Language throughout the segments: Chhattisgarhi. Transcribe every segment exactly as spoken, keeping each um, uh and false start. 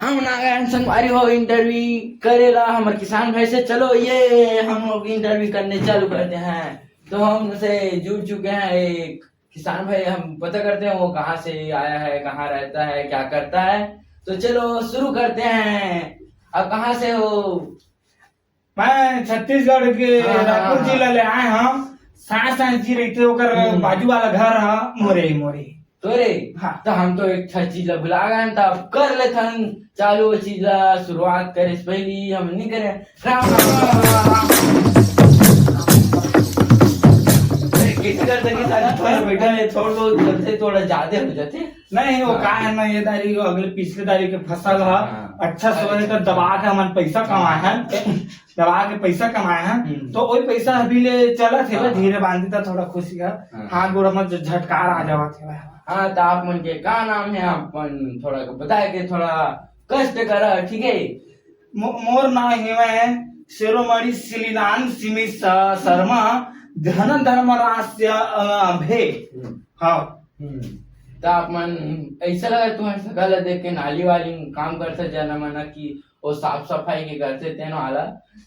हम ना गए संगवारी हो इंटरव्यू करे ला हमर किसान भाई से। चलो, ये हम लोग इंटरव्यू करने चालू करते हैं। तो हम से जुड़ चुके हैं एक किसान भाई, हम पता करते हैं वो कहाँ से आया है, कहाँ रहता है, क्या करता है। तो चलो शुरू करते हैं। आप कहाँ से हो? मैं छत्तीसगढ़ के हाँ, हाँ, रायपुर हाँ। जिला ले आए हँव। सास, सास जी रहिथे, ओकर हम्म। बाजू वाला घर ह मोरे, मोरे। तोरे? हाँ। तो हम तो एक ठा चीज ला भुला गए, तो अब कर लेथन चालू वो चीज ला। शुरुआत करे से पहली हम नहीं करे। राम, राम, राम, राम, राम। अरे, कैसे कर सके साला? थोड़ा बैठा है, थोड़ा बहुत चलते, थोड़ा ज्यादा हो जाते। नहीं, वो हाँ। का है ना, ये दारी, वो अगले पिछले दारी के फसल ह, हाँ। अच्छा से अच्छा, होने तो अच्छा। दबा के हमन पैसा कमाए हन, दबा के पैसा कमाए हन, हम्म। तो वही पैसा अभी ले चलत हे, हाँ। धीरे बांधी त थोड़ा खुशी ह, हाँ। हाथ गोड़ में झटकार आ जावत हे। हाँ, तो आप मन के का नाम है, आप मन थोड़ा बताए के थोड़ा कष्ट करा, ठीक है? मो-, मोर नाम हेवय शिरोमणि सिलिनान सिमी स-, शर्मा, धन धर्मराज से, अ, भे। हम्म। हाँ। हम्म। त आप मन ऐसा लगा तुम्हारे सकल ला देख के नाली वाली काम करथे जना मना कि वो साफ सफाई के करथे तेन वाला,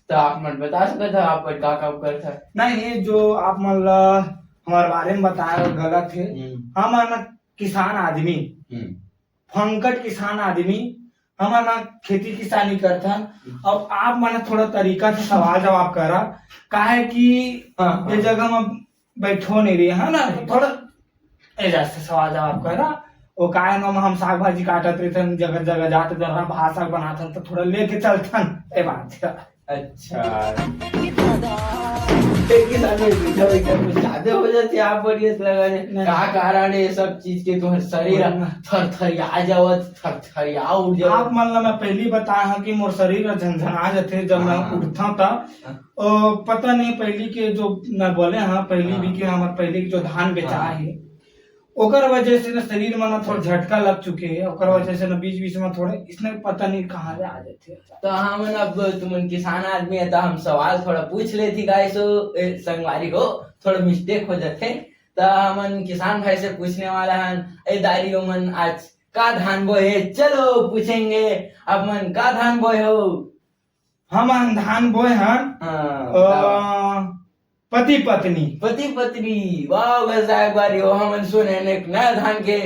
त आप मन बता सकत हो आप मन का काम करथे? नहीं, ये जो आप मन ला हमारे बारे में बताया वो गलत है। हम्म। हम है ना किसान आदमी। हम्म। फंकट किसान आदमी, हमन ह खेती किसानी करथन। हम्म। अब आप मन थोड़ा तरीका से सवाल जवाब करा, काहे कि हाँ, हाँ। ये जगह म बैठो नहीं रही है ना, थोड़ा ए जैसे सवाल जवाब करा। वो काहे न हम साग भाजी काटत रहिथन, जगह जगह जात जरा भात साग बनाथन तो थोड़ा लेके चलथन, ए बात है। अच्छा। एक ही साथ में बैठा बैठा कुछ ज्यादा हो जाती है, आप बढ़िया से लगा दे। नहीं। का कारण है ये सब चीज के तुम्हारे शरीर बोलना। थरथरिया जावत, थरथरिया उठ जावत? आप मन ला मैं पहली बताया हूँ कि मोर शरीर ह झनझना जाथे जब मैं हाँ। उठता था। हाँ। ओ, पता नहीं पहली के जो मैं बोले हाँ, पहली हाँ। भी के हमारे पहले के जो धान बेचा हाँ। है, ओकर वजह से ना शरीर में ना थोड़ा झटका लग चुके है, ओकर वजह से ना बीच बीच में थोड़ा इसने पता नहीं कहाँ ले आ जाते हैं। तो हमन अब तुमन किसान आदमी है, तो हम सवाल थोड़ा पूछ लेथी गाइस हो, ए, संगवारी हो, थोड़ा मिस्टेक हो जाथे। तो हमन किसान भाई से पूछने वाला हन, ए दारी, ओमन आज का धान बोए हे? चलो पूछेंगे, आप मन का धान बोए हो? हमन धान बोए हन, हाँ, अ, बताओ। पति पत्नी। पति पत्नी, वाह, बस एक बार यो हमन सुने ने एक नया धान के,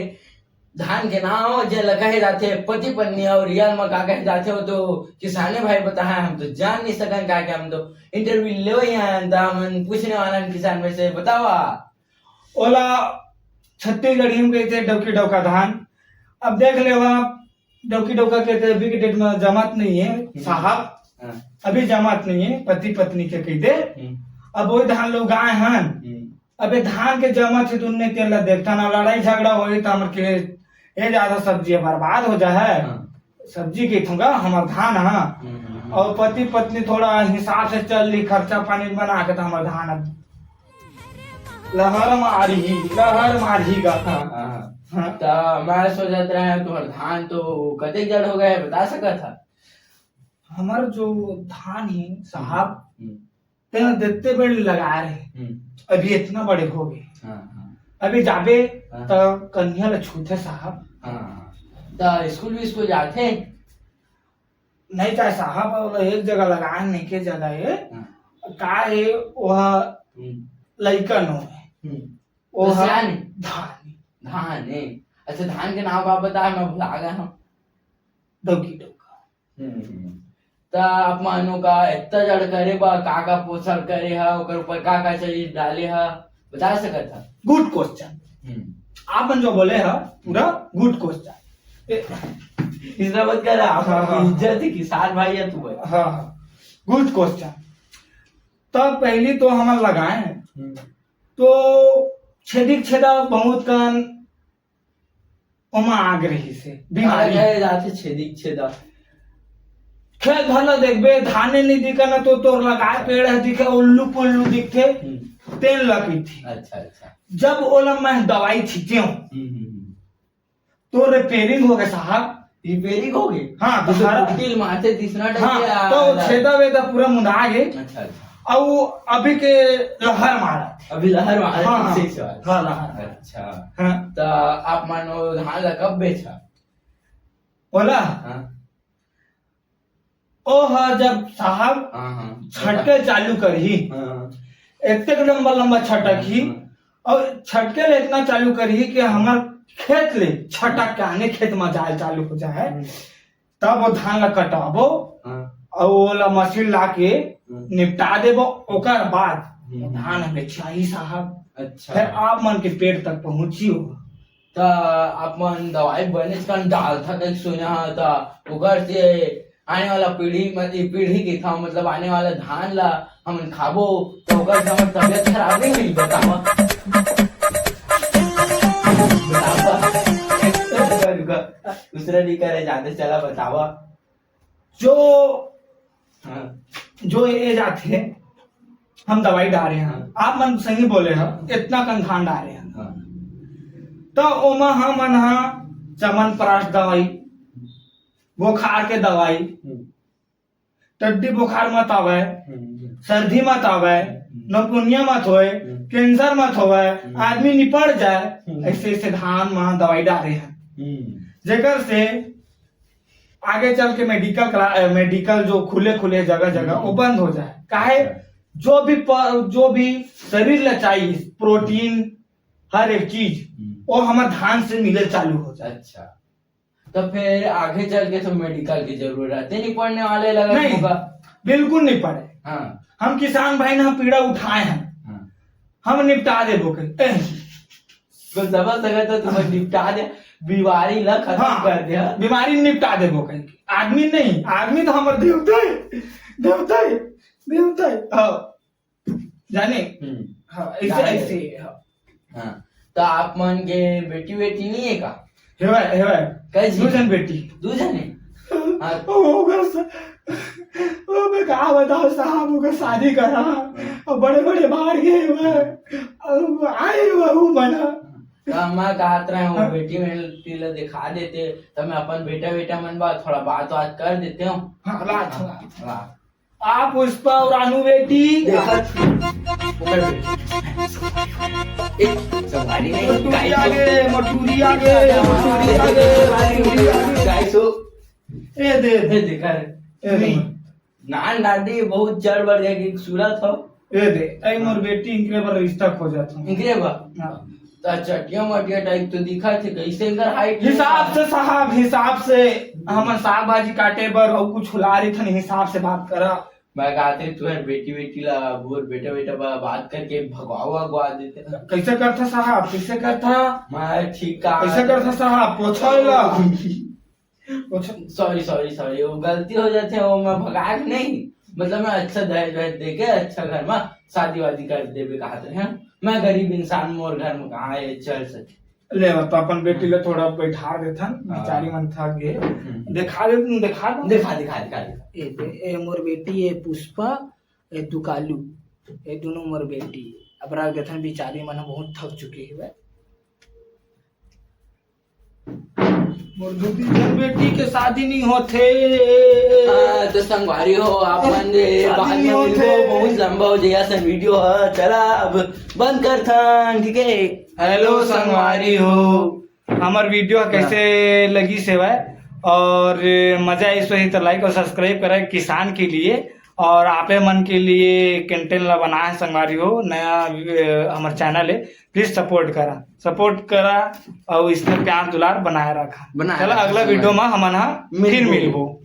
धान के नाम जेला कहे जाथे पति पत्नी, और रियल म का कहे जाथे वो तो किसाने भाई बताए, हम तो जान नहीं सकन, काहे कि हम तो इंटरव्यू लेवे ही हैं, त हमन पूछने वाला हन किसान भाई से, बतावा। ओला छत्तीसगढ़ी में कहते डौकी डौका धान। अब देख लेवा, डौकी डौका के तो अभी के डेट में जमात नहीं है हम्म। साहब, हाँ। अभी जमात नहीं है, पति पत्नी के कह दे। हम्म। अब वही धान लोग गाय हन। हम्म। अब ये धान के जमात है तो उनने तेल ला देखता ना, लड़ाई झगड़ा होई तो हमर के ये ज्यादा सब्जी बर्बाद हो जा है। हाँ। सब्जी के थोड़ा हमर धान है। हम्म, हम्म, हम्म। और पति पत्नी थोड़ा हिसाब से चल ली, खर्चा पानी बना के तो हमर धान अब लहर मारही, लहर मारही गा। हाँ, हाँ। हाँ। त मैं सोचत रहे तुम्हार धान तो कतेक जड़ हो गए है, बता सकत हा? हमर जो धान है साहब, हम्म। तेन देते बेर लगा रहे। हम्म। अभी इतना बड़े हो गए। हाँ, हाँ। अभी जाबे हाँ। त कन्या ल छूथे साहब। हाँ। त स्कूल विस्कूल जाथे? नहीं जाय साहब, वो एक जगह लगाए, नहीं के जगह है। हाँ। का है, वह हम्म। लइका नो है। हम्म। वो तो है सियान है? धान। धान है। अच्छा, धान के नाम आप बताए, मैं भुला गया हूँ। डौकी डौका। हम्म। त आप मानो का इतना जड़ करे बा, का का पोषण करे हा, ओकर ऊपर का का चीज डाले हा, बता सकत हा? Good question। हम्म। आप मन जो बोले हा, पूरा good question। ए, इसने मत कर, आप हाँ, हाँ। इज्जत ही किसान भाई है तू भाई। हाँ, हाँ। Good question। तब पहली तो हमन लगाए हैं। हम्म। तो छेदिक छेदा बहुत कन ओमा आग रहिस हे, बीमारी। काला कहे जाथे छेदिक छेदा। खेत भर ला देखबे, धाने नइ दिखे ना, तो तोर लगाए पेड़ ह दिखे, उल्लू पुल्लू दिखथे, हम्म। तेन ला कहिथे। अच्छा, अच्छा। जब ओला मैं दवाई छींचे हूँ, हम्म, हम्म, हम्म। तो repairing हो गए साहब। Repairing हो गए? हाँ, तो जैसे सारा पुट्टी ल मारथे, तीसरा टाइप हाँ, के, आ, तो आ, छेदा वेदा पूरा मुंदा गे। अच्छा, अच्छा। अउ अभी के लहर मारत हे। अभी लहर मारत हे, हाँ, सही सवाल। हाँ, लहर। अच्छा। हाँ। त आप मन वो धान ला कब बेचा? ओला? हाँ। ओ ह जब साहब हाँ, हाँ। छटके चालू करही, हाँ। एतेक लंबा लंबा छटक ही, हाँ। और छटके ले इतना चालू करही कि हमर खेत ले छटक के आने खेत में जाए चालू हो जाए, हम्म। तब वो धान ला कटाबो हाँ। और ओला मशीन ला के हम्म। निपटा देबो, ओकर बाद हम्म। धान बेचाही साहब। अच्छा। फिर आप मन के पेट तक पहुंची हो। त आप मन दवाई बनेच कन डालथा कहिके सुना ह, त ओकर से आने वाला पीढ़ी म-, ए, पीढ़ी के था, मतलब आने वाला धान ला हमन खाबो, त ओकर से हमर तबियत खराब नहीं होही, बतावा। बतावा। रुका, रुका। दूसरा नहीं करे जाते, चला बतावा। जो, हाँ। जो ये जाथे, हम दवाई डारे हन, आप मन सही बोले ह, इतना कन धान डारे हन। हाँ। त ओमा हमन ह चमनप्राश दवाई, बुखार के दवाई, हम्म। टड्डी बुखार मत आवय, हम्म। सर्दी मत आवय, हम्म। नपुनिया मत होय, हम्म। कैंसर मत होवय, हम्म। आदमी निपट जाय, हम्म। ऐसे ऐसे धान म दवाई डारे हन। हम्म। जेकर से आगे चल के मेडिकल कला-, अ, मेडिकल जो खुले खुले जगह जगह हम्म। वो बंद हो जाए। काहे? अच्छा। जो भी प-, जो भी शरीर ला चाहिए प्रोटीन, हर एक चीज, हम्म। वो हमर धान से मिले चालू हो जाए। अच्छा। तो फिर आगे चल के तो मेडिकल की जरूरत ही नहीं पड़ने वाले लगा नहीं, होगा। बिल्कुल नहीं पड़े। हाँ। हम किसान भाई ना पीड़ा उठाए हैं। हाँ। हम निपटा देबो कहिके। ए, तो समझ सकत हो, तुम निपटा दे, बीमारी ला खत्म हाँ, कर दे। बीमारी निपटा देबो कहिके। आदमी नहीं, आदमी तो हमर देवता है, देवता है, देवता है। हाँ। जाने? हम्म। हाँ, ऐसे, जाने। ऐसे, हाँ। हाँ। तो आप मन के बेटी वेटी नहीं है का? हेवय, हेवय। कई झन? दू झन बेटी। दू झन है? हाँ। ओ, ओकर सा-, ओ, मैं का बताओ साहब, ओकर शादी करा, और बड़े-बड़े बाहर गए हुए, और आए हुए वो बना। तो मैं कहत रहे हूँ, हाँ। बेटी वेटी ला दिखा देते, तो मैं अपन बेटा, बेटा मन बा, थोड़ा बात, बात कर देते हूँ। हाँ, ला, हाँ, थोड़ा। ला। आ पुष्पा और अनु बेटी। देखा? ओकर बेटी। ए, संगवारी नहीं, मटूरी guys हो। आगे, मटूरी आगे, मटूरी आगे, मटूरी आगे। Guys हो। ए दे, ए दे। देखा रे? ए दे। नान दादी बहुत जड़ बढ़ गया कि सूरत हो। ए दे, आई मोर हाँ। बेटी इनके बर रिश्ता खोजत हूँ। इनके बर? हाँ। त चटिया मटिया type तो दिखत हे, कैसे एकर height हिसाब से साहब, हिसाब से। हमन साग भाजी काटे बर अउ कुछ ला रहिथन, हिसाब से बात करा। मैं कहते तुहर बेटी बेटी ला बोल, बेटा बेटा बा-, बात करके भगवा भगवा देते। कैसे करथा साहब, कैसे करथा? मैं ठीक का कैसे करथा साहब, पोछा ला। अच्छा। Sorry, sorry, sorry, वो गलती हो जाथे, वो मैं भगाए के नहीं, मतलब मैं अच्छा दहेज वहेज देके अच्छा घर में शादी वादी कर देबे कहत रहे हैं। मैं गरीब इंसान, मोर घर में कहाँ ये चल सके। ले, तो अपन बेटी ले थोड़ा बैठा देथन, हाँ। बेचारी मन थक गए। हम्म। दिखा दे, तुम दिखा दो। दिखा, दिखा, दिखा, दिखा। ए दे, ए मोर बेटी, ए पुष्पा, ए दुकालू, ए दोनों मोर बेटी। अब रख देथन, बेचारी मन बहुत थक चुकी है। मोर दू तीन झन बेटी के शादी नहीं होथे। हाँ, तो संगवारी हो, आप मन ले शादी बाद नहीं में होथे। मिलबो, बहुत लंबा हो जाएगा सन video ह। चला, अब बंद करथन, ठीक है? Hello संगवारी हो, हमर video ह कैसे हाँ। लगी सेवाय और मजा आइस होही तो like और subscribe करें किसान के लिए, और आपे मन के लिए content ला बनाए संगवारी हो, नया, अ, हमर channel है। Please support करा, support करा और इसमें प्यार दुलार बनाए रखा। बनाए चला रखा, अगला बनाए video रखा। में हमन हा फिर मिलबो। मिलबो।